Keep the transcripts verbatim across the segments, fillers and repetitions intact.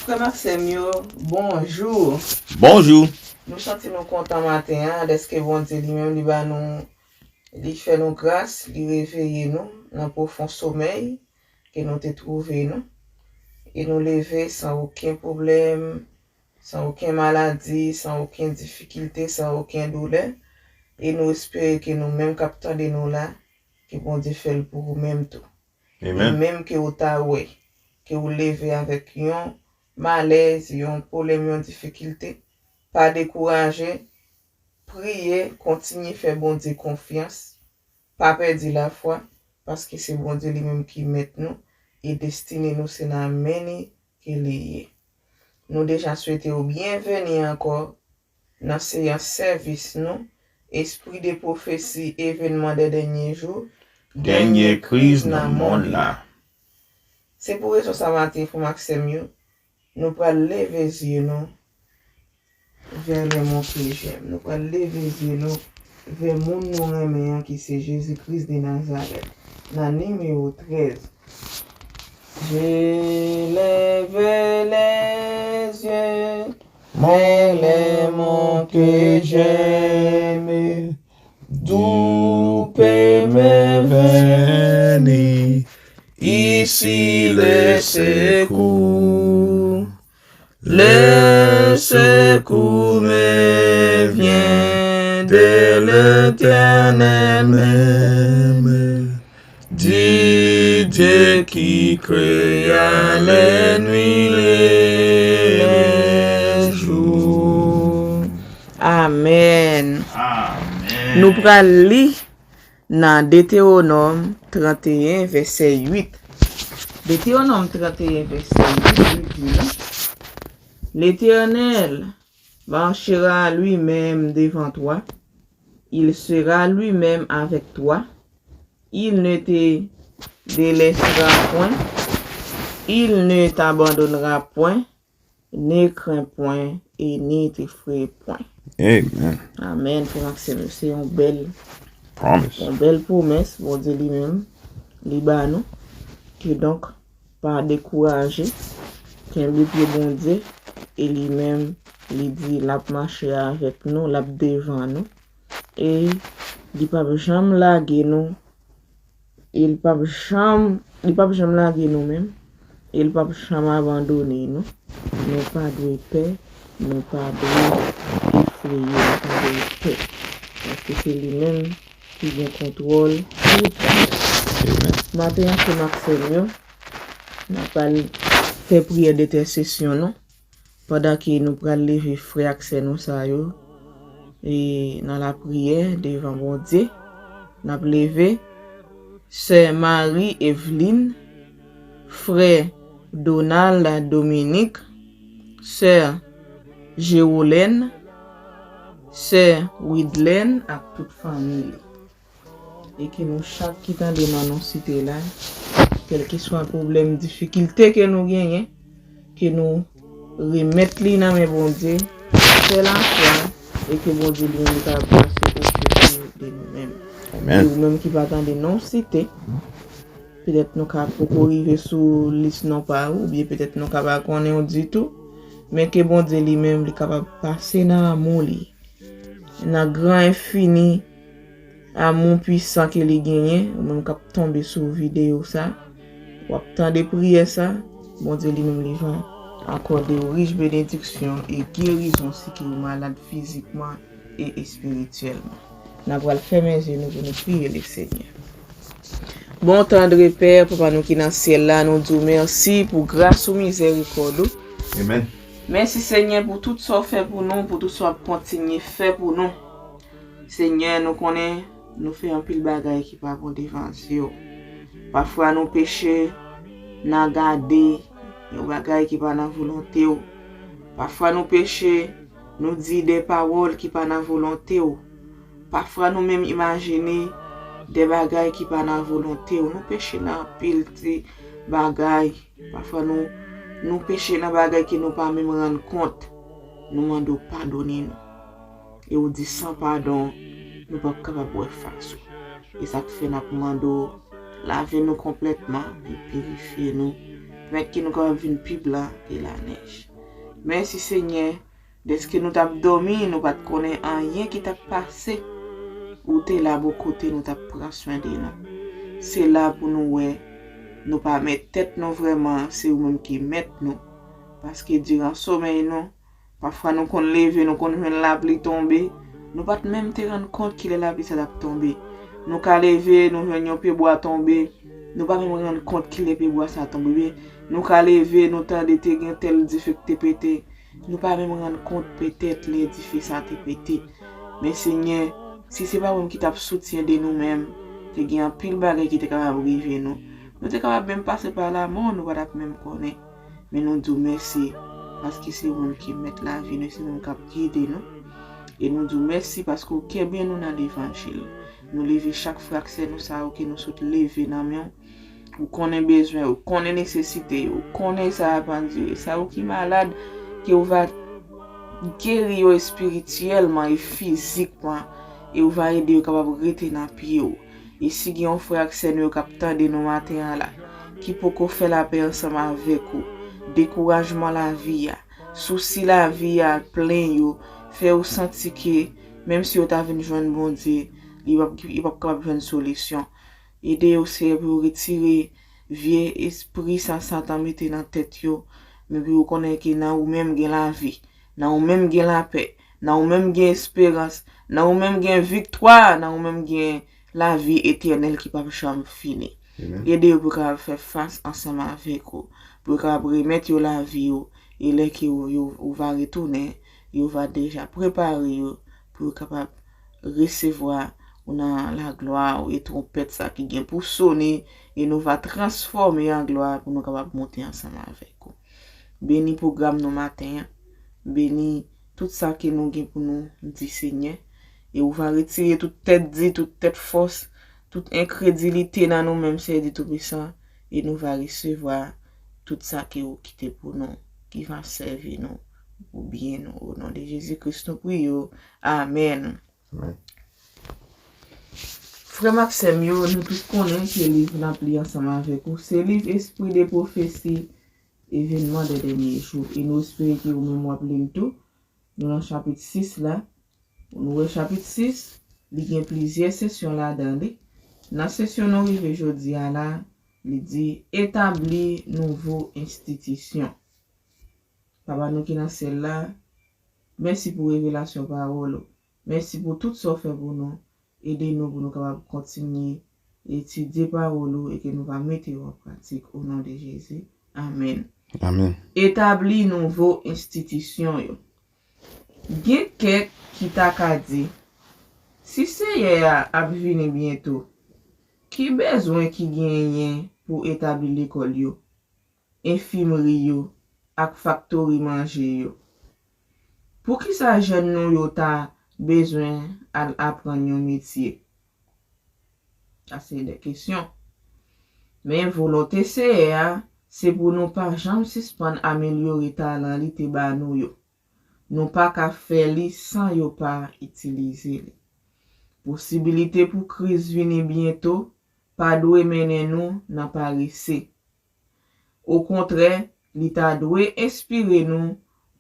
Frè m ak sè m yo, bonjou. Bonjou. Nou santi nou kontan maten an, dèske Bondye li menm li ba nou, li fè nou gras, li reveye nou nan pwofon somèy ke nou te twouve nou. E nou leve san okenn pwoblèm, san okenn maladi, san okenn difikilte, san okenn doulè. E nou espere ke nou menm k ap tande nou la, ke Bondye fè l pou ou menm tou. E menm ke ou ta wè ke ou leve avèk yon malèz, yon pwoblèm, yon difikilte, pa dekouraje, priye, kontinye fè Bondye konfyans, pa pèdi lafwa, paske se Bondye li menm ki mèt nou, e destine nou se nan men li ke li ye. Nou deja swete w byenveni ankò nan seyans sèvis nou, Espri de pwofesi, evènman dè dènye jou, dènye kriz nan monn la. Se pou rezon sa maten, frè m ak sè m yo, nou pral leve zye nou vè lè mon ke jèm. Nou pral leve zye nou vè moun nou renmen an ki se Jezi Kris de Nazarèt. Nan nimewo trèz. Je lève les yeux vers les monts que j'aime, d'où peut me venir ici le secours. Le secours me vient de l'Éternel même, du Dieu qui créa les nuits et les jours. Amèn. Amèn. Nou pral li nan Detewonòm trannteyen, vèsè uit. Detewonòm trannteyen, vèsè uit, li di nou, L'Éternel marchera lui-même devant toi, il sera lui-même avec toi, il ne te délaissera point, il ne t'abandonnera point, ne crains point et ne t'effraie point. Amen. Amèn. Frè m ak sè m yo, se yon bèl, yon bèl pwomès Bondye li menm li ba nou. Kidonk, pa dekouraje, kenbe pye Bondye, e li menm, li di l ap mache avèk nou, l ap devan nou, e li p ap janm lage nou, e l p ap janm, li p ap janm lage nou menm, e l p ap janm abandone nou. Nou pa dwe pè, nou pa dwe efreye, nou pa dwe pè. Paske se li menm ki gen kontwòl tout bagay. Amen. Maten an, frè m ak sè m yo, n ap al fè priyè dentèsesyon nou. Pandan ke nou pral leve frè ak sè nou sa yo, e nan lapriyè devan Bondye, n ap leve sè Marie Eveline, frè Donald Dominique, sè Gerolène, sè Widlène ak tout fanmi li. E ke nou chak ki tande non nou site la, kèlkeswa pwoblèm, difikilte ke nou genyen, ke nou remèt li nan men Bondye, fè lafwa, e ke Bondye li menm li kapab pase ototou de nou menm. Amèn. E ou menm ki pa tande non site, petèt nou ka poko rive sou lis non pa ou, oubyen petèt nou ka pa konnen w ditou, men ke Bondye li menm li kapab pase nan amou li, nan gran enfini amou pwisan ke li genyen, ou menm k ap tonbe sou videyo sa, w ap tande priyè sa, Bondye li menm li va akòde w rich benediksyon e gerizon si ke w malad fizikman e espirityèlman. N a pral fèmen zye nou pou nou priye Lesenyè. Bon tandre Pè, Papa nou ki nan syèl la, nou di w mèsi pou gras ou, mizèrikòd ou. Amen. Mèsi Senyè pou tout sa w fè pou nou, pou tout sa w ap kontinye fè pou nou. Senyè, nou konnen nou fè anpil bagay ki pa bon devan zye w. Pafwa nou peche nan gade yon bagay ki pa nan volonte w. Pafwa nou peche, nou di de pawòl ki pa nan volonte w. Pafwa nou menm imajine de bagay ki pa nan volonte w. Nou peche nan anpil ti bagay. Pafwa nou, nou peche nan bagay ke nou pa menm rann kont. Nou mande w padone nou. E w di san padon, nou p ap kapab wè fas ou. E sa k fè n ap mande w lave nou konplètman e pirifye nou Pèmèt ke nou kapab vin pi blan ke lanèj. Mèsi, Senyè, dèske nou t ap dòmi, nou pa t konnen anyen ki t ap pase. Ou te la bò kote nou, t ap pran swen de nou. Se la pou nou wè, nou pa mèt tèt nou vrèman, se ou menm ki mèt nou. Paske diran somèy nou, pafwa nou konn leve, nou konn jwenn lapli tonbe, nou pa t menm te rann kont kilè lapli sa t ap tonbe. Nou ka leve, nou jwenn yon pyebwa tonbe, nou pa menm rann kont kilè pyebwa sa tonbe. Oubyen nou ka leve, nou tande te gen tèl dife k te pete, nou pa menm rann kont petèt lè dife sa te pete. Men Senyè, si se pa ou menm ki t ap soutyen de nou menm, te gen anpil bagay ki te kapab rive nou. Nou te kapab menm pase pa lamò, nou pa t ap menm konnen. Men nou di w mèsi, paske se ou menm ki mèt lavi nou, se ou menm k ap gide nou. E nou di w mèsi paske w kenbe nou nan levanjil. Nou leve chak frè ak sè nou sa yo ke nou sot leve nan men w. Ou konnen bezwen yo, ou konnen nesesite yo, ou konnen sa ap andire, sa yo ki malad, ke ou va geri yo espirityèlman e fizikman, e ou va ede yo kapab rete nan pye w. E si gen yon frè ak sè nou yo k ap tande nou maten an la, ki poko fè lapè ansanm avèk ou, dekourajman lavi a, sousi lavi a plen yo, fè yo santi ke menm si yo ta vin jwenn Bondye, li p ap, li p ap kapab jwenn solisyon. Ede yo, Seyè, pou yo retire vye espri sa Satan mete nan tèt yo, men pou yo konnen ke nan ou menm gen lavi, nan ou menm gen lapè, nan ou menm gen esperans, nan ou menm gen viktwa, nan ou menm gen lavi etènèl ki p ap janm fini. Ede yo pou yo kapab fè fas ansanm avèk ou, pou yo kapab remèt yo lavi yo, e lè ke ou, yo, ou va retounen, yo va deja prepare yo pou yo kapab resevwa ou nan laglwa ou, e twonpèt sa ki gen pou sone, e nou va transfòme an glwa pou nou kapab monte ansanm avèk ou. Beni pwogram nou maten an. Beni tout sa ke nou gen pou nou di Senyè. E ou va retire tout tèt di, tout tèt fòs, tout enkredilite nan nou menm, Seyè Dye Toupisan, e nou va resevwa tout sa ke ou kite pou nou, ki va sèvi nou pou byen nou, o non de Jezi Kris nou priye w. Amèn. Frè m ak sè m yo, nou tout konnen ke liv n ap li ansanm avèk ou se liv Esprit de Prophétie, Événements des Derniers Jours, e nou espere ke ou menm w ap li l tou. Nou nan chapit sis la. Nou wè chapit sis, li gen plizyè sesyon ladan li. Nan sesyon nou rive jodi a la, li di, etabli nouvo enstitisyon. Papa nou ki nan syèl la, mèsi pou revelasyon pawòl ou. Mèsi pou tout sa w fè pou nou. Ede nou pou nou kapab kontinye etidye pawòl ou e ke nou va mete yo an pratik, o non de Jezi. Amèn. Amèn. Etabli nouvo enstitisyon yo. Gen kèk ki ta ka di, si Seyè a ap vini byento, ki bezwen ki genyen pou etabli lekòl yo, enfimri yo, ak faktori manje yo? Poukisa jèn nou yo ta bezwen al aprann yon metye? Sa se de kesyon. Men volonte Seyè a, se pou nou pa janm sispann amelyore talan li te ba nou yo. Nou pa ka fè li san yo pa itilize li. Posibilite pou Kris vini byento pa dwe mennen nou nan parese. Okontrè, li ta dwe enspire nou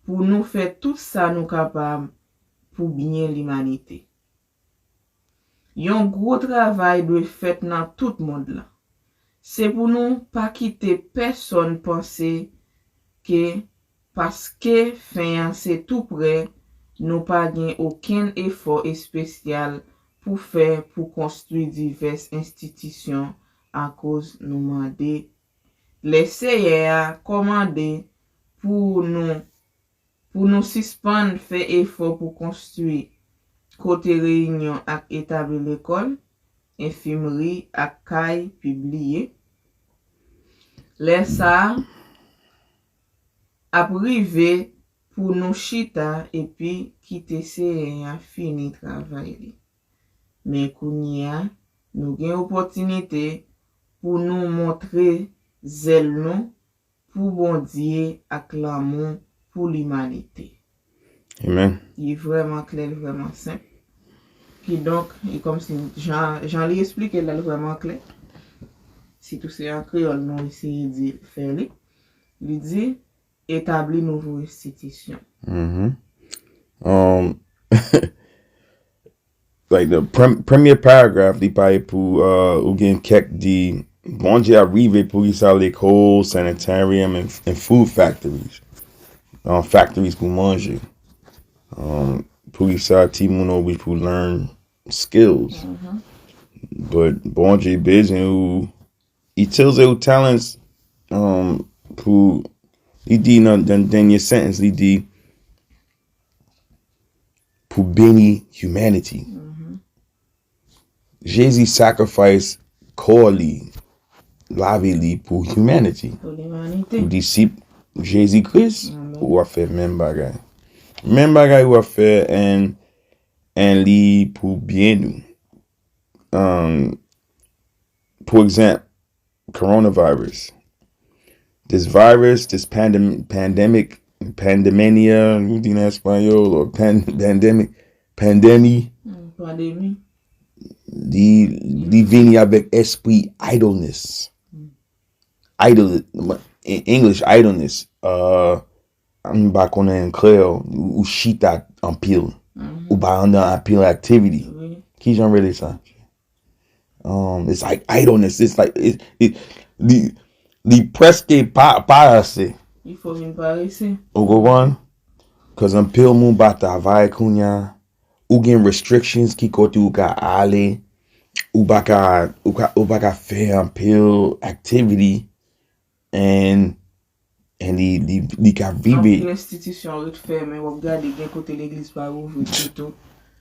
pou nou fè tout sa nou kapab pou byen limanite. Yon gwo travay dwe fèt nan tout mond lan. Se pou nou pa kite pèsonn panse ke paske fen an se tou prè, nou pa gen okenn efò espesyal pou fè pou konstwi divès enstitisyon akoz nou mande lè Seyè a kòmande pou nou, pou nou sispann fè efò pou konstwi kote reyinyon ak etabli lekòl, enfimri ak kay pibliye. Lè sa a ap rive pou nou chita epi kite Seyè a fini travay li. Men kounye a, nou gen opòtinite pou nou montre zèl nou pou Bondye ak lanmou pou limanite. Amen. Li vrèman klè, li vrèman senp. Kidonk, li kòmsi jan, jan li esplike l la, li vrèman klè. Sitou se an kreyòl nou eseye di fè li. Li di, etabli nouvo enstitisyon. Mhm. Um, like the prem, premye paragraph li pale pou uh, ou gen kèk di Bondye ap rive pou li sa lekòl, sanitarium and, and food factories. Um, factories pou manje. Um, pou li sa timoun oblige pou learn skills. But Bondye bezwen ou utilize ou talents um, pou li di nan, nan dènye sentence li di pou beni humanity. Jezi sacrifice kò li, lavi li pou humanity. Pou limanite. Pou disip Jezi Kris, ou ap fè menm bagay. Menm bagay ou ap fè and, and li pou byen nou. Um, pou egzanp, coronavirus. This virus, this pandem, pandemic, pandemia, you think that's Espanol or pan, pandemic, pandemic. Pandemi. Li, li vini avèk espri idleness. Idle, in English, idleness. Uh, m pa konnen an kreyòl, ou chita anpil. Ou pa anndan anpil activity. Ki jan rele sa? Um, it's like idleness. It's like it, it, li, li prèske pa, parese. Li fè w vin parese. Ou konprann? Cause anpil moun pa travay kounye a. Ou gen restrictions ki kote ou ka ale. Ou pa ka, ou ka, ou pa ka fè anpil activity. And and li, li, li ka vive. Anpil enstitisyon ret fèmen, w ap gade gen kote legliz pa ouvri ditou.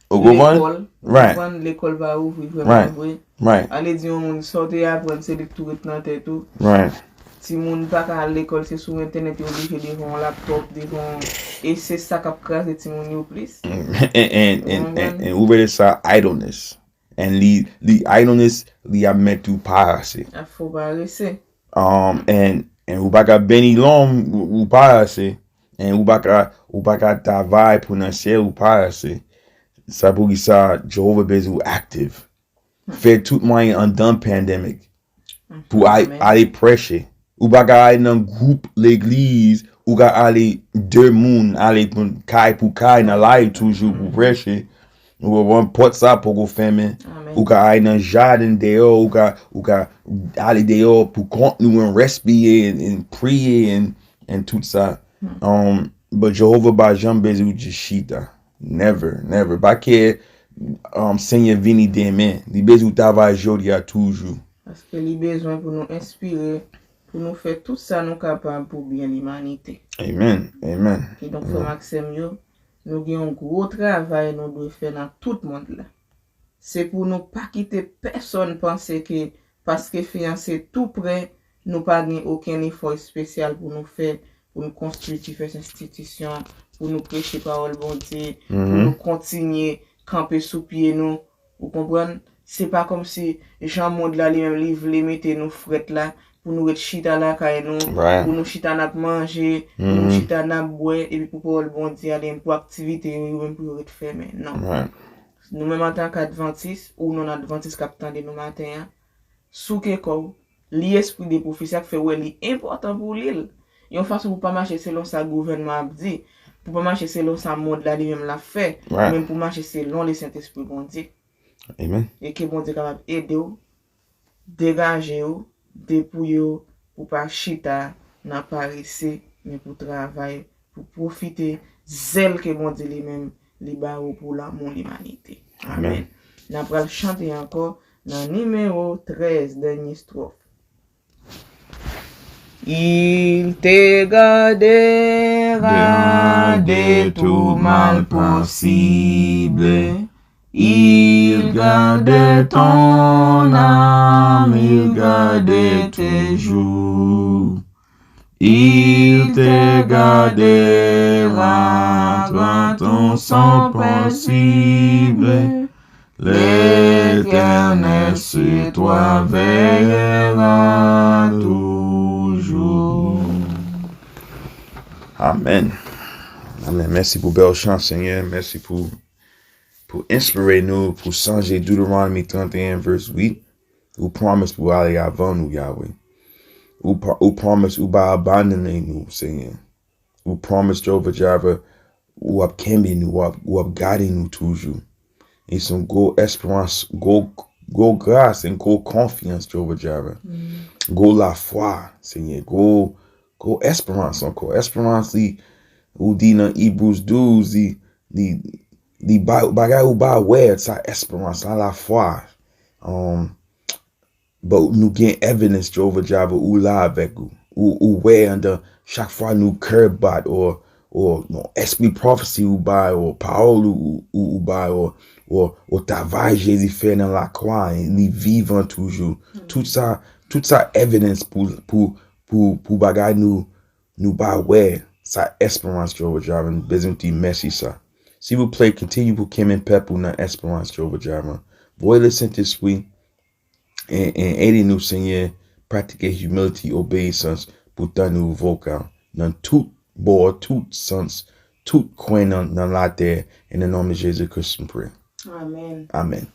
Ou konprann? Lekòl, right. Konprann, lekòl pa ouvri vrèman vre. Right. Ale di yon moun sa w te aprann se li k tou ret nan tèt ou. Right. Timoun pa ka al lekòl se sou entènèt yo oblije devan yon laptop, devan yon e se sa k ap kraze timoun yo plis. And, and, and, and, and ou rele sa idleness. And li, li idleness, li ap mèt ou parese. Ap fè w parese. Um, and, and ou pa ka beni lòm, ou, ou parese. And ou pa ka, ou pa ka travay pou nan syèl, ou parese. Sa pou ki sa, Jewova bezwen ou active. Fè tout mwayen anndan pandemic. Pou al, ale preche. Ou pa ka al nan gwoup legliz, ou ka ale de moun, ale kay pou kay nan lari toujou pou preche. Ou konprann pòt sa poko fèmen. Ou ka al nan jaden deyò, ou ka, ou ka ale deyò pou kont nou and respire and, and priye and, and tout sa. Um, but Jewova pa janm bezwen ou jis chita. Never, never. Pa kè um, Senyè vini demen. Li bezwen ou travay jodi a toujou. Paske li bezwen pou nou enspire, pou nou fè tout sa nou kapab pou byen limanite. Amen. Amen. Kidonk, frè m ak sè m yo, nou gen yon gwo travay nou dwe fè nan tout mond la. Se pou nou pa kite pèsonn panse ke paske fiyanse tou prè, nou pa gen okenn efò espesyal pou nou fè, pou nou konstwi divès enstitisyon, pou nou preche pawòl Bondye, pou nou kontinye kanpe sou pye nou. Ou konprann? Se pa kòmsi jan mond la li menm li vle mete nou frèt la, pou nou ret chita lakay nou, pou nou chita n ap manje, pou nou chita n ap bwè, epi pou pawòl Bondye a li menm, pou aktivite yo, yo menm pou yo ret fèmen. Non. Nou menm antanke Advantis, ou non Advantis k ap tande nou maten an, souke kò w, li espri de pwofesi a k fè w wè li enpòtan pou w li l. Yon fason pou w pa mache selon sa gouvènman ap di, pou w pa mache selon sa mond la li menm l ap fè, men pou w mache selon Lesentespri Bondye. Amen. E ke Bondye kapab ede w, degaje w, depouye w, pou w pa chita nan parese, men pou w travay, pou w pwofite zèl ke Bondye li menm li ba ou pou lanmou limanite. Amen. N ap pral chante ankò nan nimewo trèz, dènye estwòf. Il te gardera de tout mal possible. Il gardait ton âme, il gardait tes jours. Il te gardera, toi ton sang paisible. L'Éternel sur toi veillera toujours. Amen. Amen. Mèsi pou bèl chan, Senyè. Mèsi pou, pou enspire nou, pou sonje Deuteronomy trente et un, verse huit. Ou promise pou ale avan nou, Yahweh. Ou, pro- ou promise ou pa abandone nou, Senyè. Ou promise Jehovah Jireh, ou ap kenbe nou, ou ap, ou ap gade nou toujou. E se yon gwo esperans, gwo, gwo gras, yon gwo konfyans, Jehovah Jireh. Gwo lafwa, Senyè, gwo, gwo esperans ankò. Esperans li, ou di nan Hebrews douz, li, li, li ba- bagay ou ba wè, sa esperans, sa lafwa. Um, But nou gen evidence, Jehovah Jireh, ou la avèk ou. Ou, ou wè andan chak fwa nou kè bat, or, or, non, espri prophecy ou bay, or, pawòl ou, ou, ou bay, or, or, or travay Jezi fè nan lakwa, li vivan toujou. Tout sa, tout sa evidence pou, pou, pou, pou bagay nou, nou ba wè, sa esperans, Jehovah Jireh, nou bezwen di mèsi sa. Silvouplè, continue pou kenbe pèp ou nan esperans, Jehovah Jireh. Voye le Sentespri, e, e ede nou, Senyè, pratike humility, obeyisans, pou tann ou vokal, nan tout bò, tout sans, tout kwen nan, nan latè, e nan non de Jezi Kris m priye. Amen. Amen.